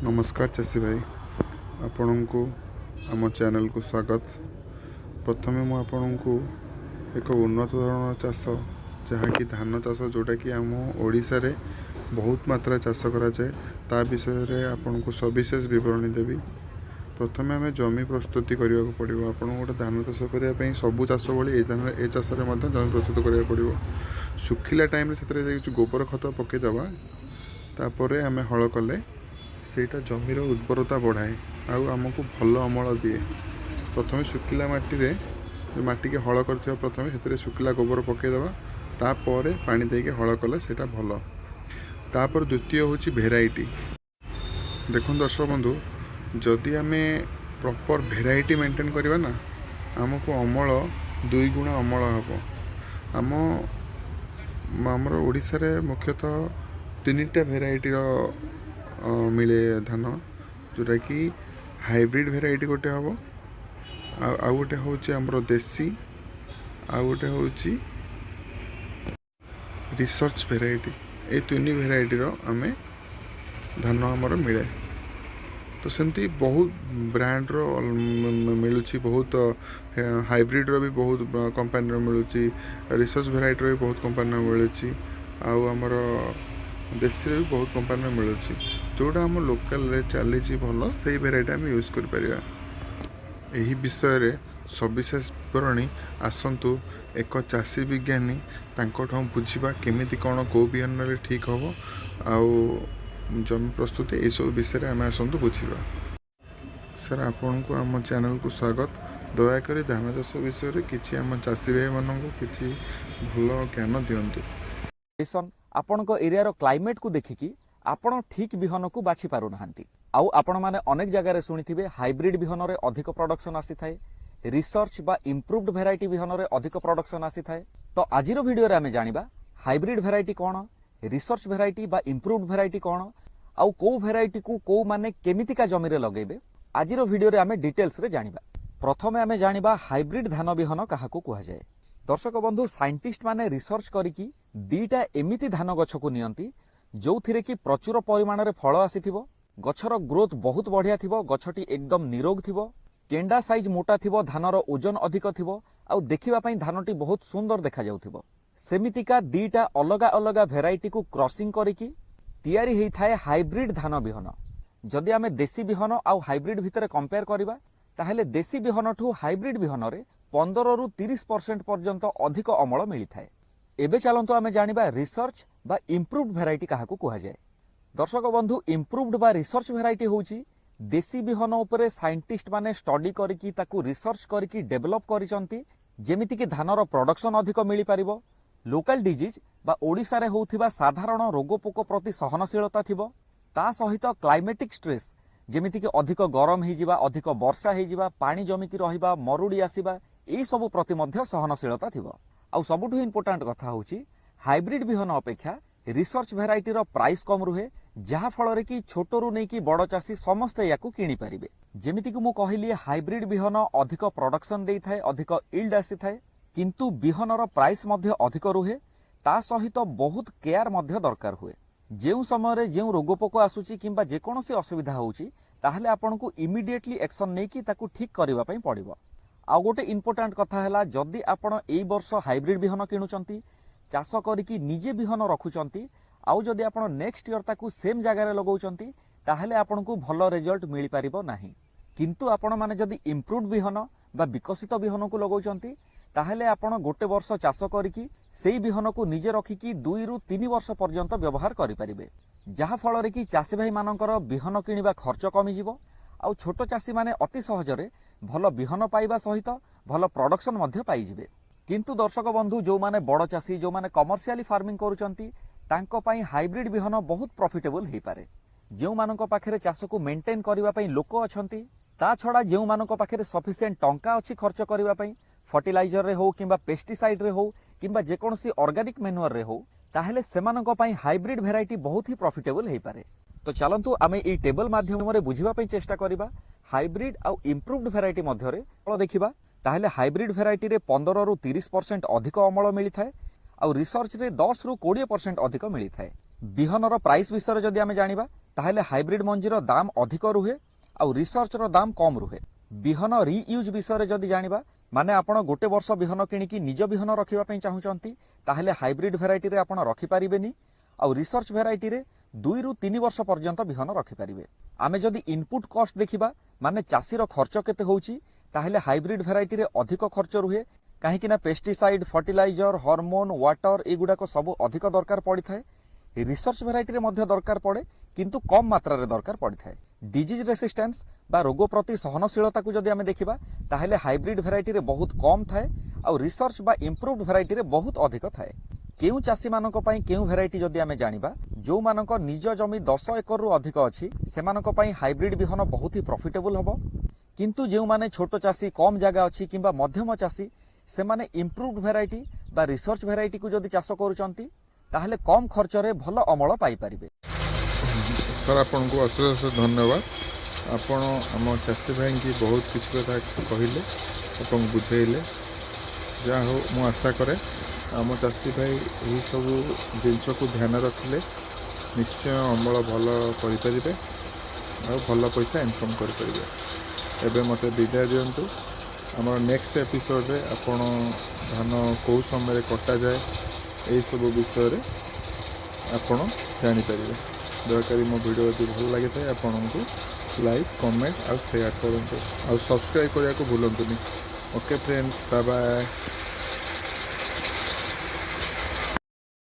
ନମସ୍କାର ଚାଷୀ ଭାଇ, ଆପଣଙ୍କୁ ଆମ ଚ୍ୟାନେଲକୁ ସ୍ୱାଗତ। ପ୍ରଥମେ ମୁଁ ଆପଣଙ୍କୁ ଏକ ଉନ୍ନତ ଧରଣର ଚାଷ, ଯାହାକି ଧାନ ଚାଷ, ଯେଉଁଟାକି ଆମ ଓଡ଼ିଶାରେ ବହୁତ ମାତ୍ରାରେ ଚାଷ କରାଯାଏ, ତା ବିଷୟରେ ଆପଣଙ୍କୁ ସବିଶେଷ ବିବରଣୀ ଦେବି। ପ୍ରଥମେ ଆମେ ଜମି ପ୍ରସ୍ତୁତି କରିବାକୁ ପଡ଼ିବ। ଆପଣଙ୍କୁ ଗୋଟେ ଧାନ ଚାଷ କରିବା ପାଇଁ ସବୁ ଚାଷ ଭଳି ଏ ଧାନ ଏ ଚାଷରେ ମଧ୍ୟ ଜମି ପ୍ରସ୍ତୁତ କରିବାକୁ ପଡ଼ିବ। ଶୁଖିଲା ଟାଇମ୍ରେ ସେଥିରେ କିଛି ଗୋବର ଖତ ପକାଇଦେବା, ତାପରେ ଆମେ ହଳ କଲେ ସେଇଟା ଜମିର ଉର୍ବରତା ବଢ଼ାଏ ଆଉ ଆମକୁ ଭଲ ଅମଳ ଦିଏ। ପ୍ରଥମେ ଶୁଖିଲା ମାଟିରେ, ଯେଉଁ ମାଟିକି ହଳ କରିଥିବା ପ୍ରଥମେ, ସେଥିରେ ଶୁଖିଲା ଗୋବର ପକାଇଦେବା, ତାପରେ ପାଣି ଦେଇକି ହଳ କଲେ ସେଇଟା ଭଲ। ତାପରେ ଦ୍ୱିତୀୟ ହେଉଛି ଭେରାଇଟି। ଦେଖନ୍ତୁ ଦର୍ଶକ ବନ୍ଧୁ, ଯଦି ଆମେ ପ୍ରପର୍ ଭେରାଇଟି ମେଣ୍ଟେନ୍ କରିବା ନା, ଆମକୁ ଅମଳ ଦୁଇ ଗୁଣ ଅମଳ ହେବ। ଆମର ଓଡ଼ିଶାରେ ମୁଖ୍ୟତଃ ତିନିଟା ଭେରାଇଟିର ମିଳେ ଧାନ, ଯେଉଁଟାକି ହାଇବ୍ରିଡ଼ ଭେରାଇଟି ଗୋଟେ ହେବ, ଆଉ ଆଉ ଗୋଟେ ହେଉଛି ଆମର ଦେଶୀ, ଆଉ ଗୋଟେ ହେଉଛି ରିସର୍ଚ୍ଚ ଭେରାଇଟି। ଏଇ ତିନି ଭେରାଇଟିର ଆମେ ଧାନ ଆମର ମିଳେ। ତ ସେମିତି ବହୁତ ବ୍ରାଣ୍ଡର ମିଳୁଛି, ବହୁତ ହାଇବ୍ରିଡ଼ର ବି ବହୁତ କମ୍ପାନୀର ମିଳୁଛି, ରିସର୍ଚ୍ଚ ଭେରାଇଟିର ବି ବହୁତ କମ୍ପାନୀର ମିଳୁଛି, ଆଉ ଆମର ଦେଶୀର ବି ବହୁତ କମ୍ପାନୀର ମିଳୁଛି। ଯେଉଁଟା ଆମ ଲୋକାଲରେ ଚାଲିଛି ଭଲ, ସେଇ ଭେରାଇଟି ଆମେ ୟୁଜ୍ କରିପାରିବା। ଏହି ବିଷୟରେ ସବିଶେଷ ବିବରଣୀ ଆସନ୍ତୁ ଏକ ଚାଷୀ ବିଜ୍ଞାନୀ ତାଙ୍କଠୁ ବୁଝିବା, କେମିତି କ'ଣ କେଉଁ ବିହନ ନେଲେ ଠିକ୍ ହେବ ଆଉ ଜମି ପ୍ରସ୍ତୁତି, ଏସବୁ ବିଷୟରେ ଆମେ ଆସନ୍ତୁ ବୁଝିବା। ସାର୍, ଆପଣଙ୍କୁ ଆମ ଚ୍ୟାନେଲକୁ ସ୍ୱାଗତ। ଦୟାକରି ଧାନ ଚାଷ ବିଷୟରେ କିଛି ଆମ ଚାଷୀ ଭାଇମାନଙ୍କୁ କିଛି ଭଲ ଜ୍ଞାନ ଦିଅନ୍ତୁ। କଣ୍ଡିସନ, ଆପଣଙ୍କ ଏରିଆର କ୍ଲାଇମେଟକୁ ଦେଖିକି ଆପଣ ଠିକ୍ ବିହନକୁ ବାଛି ପାରୁନାହାନ୍ତି। ଆଉ ଆପଣମାନେ ଅନେକ ଜାଗାରେ ଶୁଣିଥିବେ, ହାଇବ୍ରିଡ ବିହନରେ ଅଧିକ ପ୍ରଡକ୍ସନ ଆସିଥାଏ, ରିସର୍ଚ୍ଚ ବା ଇମ୍ପ୍ରୁଭଡ ଭେରାଇଟି ବିହନରେ ଅଧିକ ପ୍ରଡକ୍ସନ ଆସିଥାଏ। ତ ଆଜିର ଭିଡିଓରେ ଆମେ ଜାଣିବା ହାଇବ୍ରିଡ ଭେରାଇଟି କ'ଣ, ରିସର୍ଚ୍ଚ ଭେରାଇଟି ବା ଇମ୍ପ୍ରୁଭଡ ଭେରାଇଟି କ'ଣ, ଆଉ କୋଉ ଭେରାଇଟିକୁ କୋଉମାନେ କେମିତିକା ଜମିରେ ଲଗେଇବେ। ଆଜିର ଭିଡିଓରେ ଆମେ ଡିଟେଲ୍ସରେ ଜାଣିବା। ପ୍ରଥମେ ଆମେ ଜାଣିବା ହାଇବ୍ରିଡ ଧାନ ବିହନ କାହାକୁ କୁହାଯାଏ। ଦର୍ଶକ ବନ୍ଧୁ, ସାଇଣ୍ଟିଷ୍ଟ ମାନେ ରିସର୍ଚ୍ଚ କରିକି ଦିଟା ଏମିତି ଧାନ ଗଛକୁ ନିଅନ୍ତି, ଯୋଉଥିରେ କି ପ୍ରଚୁର ପରିମାଣରେ ଫଳ ଆସିଥିବ, ଗଛର ଗ୍ରୋଥ ବହୁତ ବଢିଆ ଥିବ, ଗଛଟି ଏକଦମ ନିରୋଗ ଥିବ, କେଣ୍ଡା ସାଇଜ ମୋଟା ଥିବ, ଧାନର ଓଜନ ଅଧିକ ଥିବ ଆଉ ଦେଖିବା ପାଇଁ ଧାନଟି ବହୁତ ସୁନ୍ଦର ଦେଖାଯାଉଥିବ। ସେମିତିକା ଦିଟା ଅଲଗା ଅଲଗା ଭେରାଇଟିକୁ କ୍ରସିଂ କରିକି ତିଆରି ହେଇଥାଏ ହାଇବ୍ରିଡ ଧାନ ବିହନ। ଯଦି ଆମେ ଦେଶୀ ବିହନ ଆଉ ହାଇବ୍ରିଡ ଭିତରେ କମ୍ପେୟାର କରିବା, ତାହେଲେ ଦେଶୀ ବିହନଠୁ ହାଇବ୍ରିଡ ବିହନରେ 15ରୁ 30% ପର୍ଯ୍ୟନ୍ତ ଅଧିକ ଅମଳ ମିଳିଥାଏ। ଏବେ ଚାଲନ୍ତୁ ଆମେ ଜାଣିବା ରିସର୍ଚ୍ଚ ବା ଇମ୍ପ୍ରୁଭଡ ଭେରାଇଟି କାହାକୁ କୁହାଯାଏ। ଦର୍ଶକ ବନ୍ଧୁ, ଇମ୍ପ୍ରୁଭଡ ବା ରିସର୍ଚ୍ଚ ଭେରାଇଟି ହେଉଛି ଦେଶୀ ବିହନ ଉପରେ ସାଇଣ୍ଟିଷ୍ଟ ମାନେ ଷ୍ଟଡି କରିକି, ତାକୁ ରିସର୍ଚ୍ଚ କରିକି ଡେଭଲପ କରିଛନ୍ତି, ଯେମିତିକି ଧାନର ପ୍ରଡକ୍ସନ ଅଧିକ ମିଳିପାରିବ, ଲୋକାଲ ଡିଜିଜ୍ ବା ଓଡ଼ିଶାରେ ହେଉଥିବା ସାଧାରଣ ରୋଗ ପୋକ ପ୍ରତି ସହନଶୀଳତା ଥିବ, ତା ସହିତ କ୍ଲାଇମେଟିକ୍ ଷ୍ଟ୍ରେସ୍, ଯେମିତିକି ଅଧିକ ଗରମ ହେଇଯିବା, ଅଧିକ ବର୍ଷା ହେଇଯିବା, ପାଣି ଜମିକି ରହିବା, ମରୁଡ଼ି ଆସିବା, ଏଇସବୁ ପ୍ରତି ମଧ୍ୟ ସହନଶୀଳତା ଥିବ। ଆଉ ସବୁଠୁ ଇମ୍ପୋର୍ଟାଣ୍ଟ କଥା ହେଉଛି, ହାଇବ୍ରିଡ ବିହନ ଅପେକ୍ଷା ରିସର୍ଚ୍ଚ ଭେରାଇଟିର ପ୍ରାଇସ୍ କମ୍ ରୁହେ, ଯାହା ଫଳରେ କି ଛୋଟରୁ ନେଇକି ବଡ଼ ଚାଷୀ ସମସ୍ତେ ୟାକୁ କିଣିପାରିବେ। ଯେମିତିକି ମୁଁ କହିଲି, ହାଇବ୍ରିଡ ବିହନ ଅଧିକ ପ୍ରଡକ୍ସନ ଦେଇଥାଏ, ଅଧିକ ଇଲ୍ଡ ଆସିଥାଏ, କିନ୍ତୁ ବିହନର ପ୍ରାଇସ୍ ମଧ୍ୟ ଅଧିକ ରୁହେ। ତା ସହିତ ବହୁତ କେୟାର ମଧ୍ୟ ଦରକାର ହୁଏ। ଯେଉଁ ସମୟରେ ଯେଉଁ ରୋଗ ପୋକ ଆସୁଛି କିମ୍ବା ଯେକୌଣସି ଅସୁବିଧା ହେଉଛି, ତାହେଲେ ଆପଣଙ୍କୁ ଇମିଡିଏଟଲି ଆକ୍ସନ ନେଇକି ତାକୁ ଠିକ୍ କରିବା ପାଇଁ ପଡ଼ିବ। ଆଉ ଗୋଟେ ଇମ୍ପୋର୍ଟାଣ୍ଟ କଥା ହେଲା, ଯଦି ଆପଣ ଏଇ ବର୍ଷ ହାଇବ୍ରିଡ ବିହନ କିଣୁଛନ୍ତି, ଚାଷ କରିକି ନିଜେ ବିହନ ରଖୁଛନ୍ତି, ଆଉ ଯଦି ଆପଣ ନେକ୍ସଟ ଇୟର ତାକୁ ସେମ୍ ଜାଗାରେ ଲଗାଉଛନ୍ତି, ତାହେଲେ ଆପଣଙ୍କୁ ଭଲ ରେଜଲ୍ଟ ମିଳିପାରିବ ନାହିଁ। କିନ୍ତୁ ଆପଣମାନେ ଯଦି ଇମ୍ପ୍ରୁଭଡ ବିହନ ବା ବିକଶିତ ବିହନକୁ ଲଗାଉଛନ୍ତି, ତାହେଲେ ଆପଣ ଗୋଟେ ବର୍ଷ ଚାଷ କରିକି ସେଇ ବିହନକୁ ନିଜେ ରଖିକି 2ରୁ 3 ବର୍ଷ ପର୍ଯ୍ୟନ୍ତ ବ୍ୟବହାର କରିପାରିବେ, ଯାହାଫଳରେ କି ଚାଷୀ ଭାଇମାନଙ୍କର ବିହନ କିଣିବା ଖର୍ଚ୍ଚ କମିଯିବ ଆଉ ଛୋଟ ଚାଷୀମାନେ ଅତି ସହଜରେ ଭଲ ବିହନ ପାଇବା ସହିତ ଭଲ ପ୍ରଡକ୍ସନ ମଧ୍ୟ ପାଇଯିବେ। କିନ୍ତୁ ଦର୍ଶକ ବନ୍ଧୁ, ଯେଉଁମାନେ ବଡ଼ ଚାଷୀ, ଯେଉଁମାନେ କମର୍ସିଆଲି ଫାର୍ମିଂ କରୁଛନ୍ତି, ତାଙ୍କ ପାଇଁ ହାଇବ୍ରିଡ ବିହନ ବହୁତ ପ୍ରଫିଟେବଲ ହେଇପାରେ। ଯେଉଁମାନଙ୍କ ପାଖରେ ଚାଷକୁ ମେଣ୍ଟେନ୍ କରିବା ପାଇଁ ଲୋକ ଅଛନ୍ତି, ତା ଛଡ଼ା ଯେଉଁମାନଙ୍କ ପାଖରେ ସଫିସିଏଣ୍ଟ ଟଙ୍କା ଅଛି ଖର୍ଚ୍ଚ କରିବା ପାଇଁ, ଫର୍ଟିଲାଇଜରରେ ହଉ କିମ୍ବା ପେଷ୍ଟିସାଇଡରେ ହଉ କିମ୍ବା ଯେକୌଣସି ଅର୍ଗାନିକ ମେନୁଅରରେ ହଉ, ତାହେଲେ ସେମାନଙ୍କ ପାଇଁ ହାଇବ୍ରିଡ ଭେରାଇଟି ବହୁତ ହି ପ୍ରଫିଟେବଲ ହେଇପାରେ। ତ ଚାଲନ୍ତୁ ଆମେ ଏଇ ଟେବଲ ମାଧ୍ୟମରେ ବୁଝିବା ପାଇଁ ଚେଷ୍ଟା କରିବା ହାଇବ୍ରିଡ ଆଉ ଇମ୍ପ୍ରୁଭଡ ଭେରାଇଟି ମଧ୍ୟରେ ଫଳ ଦେଖିବା। ତାହେଲେ ହାଇବ୍ରିଡ ଭେରାଇଟିରେ 15ରୁ 30% ଅଧିକ ଅମଳ ମିଳିଥାଏ ଆଉ ରିସର୍ଚ୍ଚରେ 10ରୁ 20% ଅଧିକ ମିଳିଥାଏ। ବିହନର ପ୍ରାଇସ୍ ବିଷୟରେ ଯଦି ଆମେ ଜାଣିବା, ତାହେଲେ ହାଇବ୍ରିଡ୍ ମଞ୍ଜିର ଦାମ ଅଧିକ ରୁହେ ଆଉ ରିସର୍ଚ୍ଚର ଦାମ କମ୍ ରୁହେ। ବିହନ ରିୟୁଜ୍ ବିଷୟରେ ଯଦି ଜାଣିବା, ମାନେ ଆପଣ ଗୋଟେ ବର୍ଷ ବିହନ କିଣିକି ନିଜ ବିହନ ରଖିବା ପାଇଁ ଚାହୁଁଛନ୍ତି, ତାହେଲେ ହାଇବ୍ରିଡ୍ ଭେରାଇଟିରେ ଆପଣ ରଖିପାରିବେନି ଆଉ ରିସର୍ଚ୍ଚ ଭେରାଇଟିରେ 2ରୁ 3 ବର୍ଷ ପର୍ଯ୍ୟନ୍ତ ବିହନ ରଖିପାରିବେ। ଆମେ ଯଦି ଇନପୁଟ କଷ୍ଟ ଦେଖିବା, ମାନେ ଚାଷୀର ଖର୍ଚ୍ଚ କେତେ ହେଉଛି, ତାହେଲେ ହାଇବ୍ରିଡ୍ ଭେରାଇଟିରେ ଅଧିକ ଖର୍ଚ୍ଚ ରୁହେ, କାହିଁକି ନା ପେଷ୍ଟିସାଇଡ୍, ଫର୍ଟିଲାଇଜର, ହରମୋନ, ୱାଟର ଏଗୁଡାକ ସବୁ ଅଧିକ ଦରକାର ପଡ଼ିଥାଏ। ରିସର୍ଚ୍ଚ ଭେରାଇଟିରେ ମଧ୍ୟ ଦରକାର ପଡ଼େ, କିନ୍ତୁ କମ୍ ମାତ୍ରାରେ ଦରକାର ପଡ଼ିଥାଏ। ଡିଜିଜ୍ ରେସିଷ୍ଟାନ୍ସ ବା ରୋଗ ପ୍ରତି ସହନଶୀଳତାକୁ ଯଦି ଆମେ ଦେଖିବା, ତାହେଲେ ହାଇବ୍ରିଡ୍ ଭେରାଇଟିରେ ବହୁତ କମ୍ ଥାଏ ଆଉ ରିସର୍ଚ୍ଚ ବା ଇମ୍ପ୍ରୁଭଡ୍ ଭେରାଇଟିରେ ବହୁତ ଅଧିକ ଥାଏ। କେଉଁ ଚାଷୀମାନଙ୍କ ପାଇଁ କେଉଁ ଭେରାଇଟି ଯଦି ଆମେ ଜାଣିବା, ଯେଉଁମାନଙ୍କ ନିଜ ଜମି 10 ଏକରରୁ ଅଧିକ ଅଛି, ସେମାନଙ୍କ ପାଇଁ ହାଇବ୍ରିଡ୍ ବିହନ ବହୁତ ହି ପ୍ରଫିଟେବୁଲ୍ ହେବ। କିନ୍ତୁ ଯେଉଁମାନେ ଛୋଟ ଚାଷୀ, କମ୍ ଜାଗା ଅଛି କିମ୍ବା ମଧ୍ୟମ ଚାଷୀ, ସେମାନେ ଇମ୍ପ୍ରୁଭଡ୍ ଭେରାଇଟି ବା ରିସର୍ଚ୍ଚ ଭେରାଇଟିକୁ ଯଦି ଚାଷ କରୁଛନ୍ତି, ତାହେଲେ କମ୍ ଖର୍ଚ୍ଚରେ ଭଲ ଅମଳ ପାଇପାରିବେ। ସାର୍, ଆପଣଙ୍କୁ ଅଶେଷ ଅଶେଷ ଧନ୍ୟବାଦ। ଆପଣ ଆମ ଚାଷୀ ଭାଇଙ୍କି ବହୁତ କିଛି କଥା କହିଲେ ଏବଂ ବୁଝେଇଲେ। ଯାହା ହଉ, ମୁଁ ଆଶା କରେ ଆମ ଚାଷୀ ଭାଇ ଏହିସବୁ ଜିନିଷକୁ ଧ୍ୟାନ ରଖିଲେ ନିଶ୍ଚୟ ଅମଳ ଭଲ କରିପାରିବେ ଆଉ ଭଲ ପଇସା ଇନକମ୍ କରିପାରିବେ। ଏବେ ମୋତେ ବିଦାୟ ଦିଅନ୍ତୁ। ଆମର ନେକ୍ସଟ ଏପିସୋଡ଼ରେ ଆପଣ ଧାନ କେଉଁ ସମୟରେ କଟାଯାଏ, ଏହିସବୁ ବିଷୟରେ ଆପଣ ଜାଣିପାରିବେ। ଦୟାକରି ମୋ ଭିଡ଼ିଓ ଯଦି ଭଲ ଲାଗିଥାଏ ଆପଣଙ୍କୁ, ଲାଇକ୍, କମେଣ୍ଟ ଆଉ ସେୟାର କରନ୍ତୁ ଆଉ ସବସ୍କ୍ରାଇବ୍ କରିବାକୁ ଭୁଲନ୍ତୁନି। Okay friends, bye bye.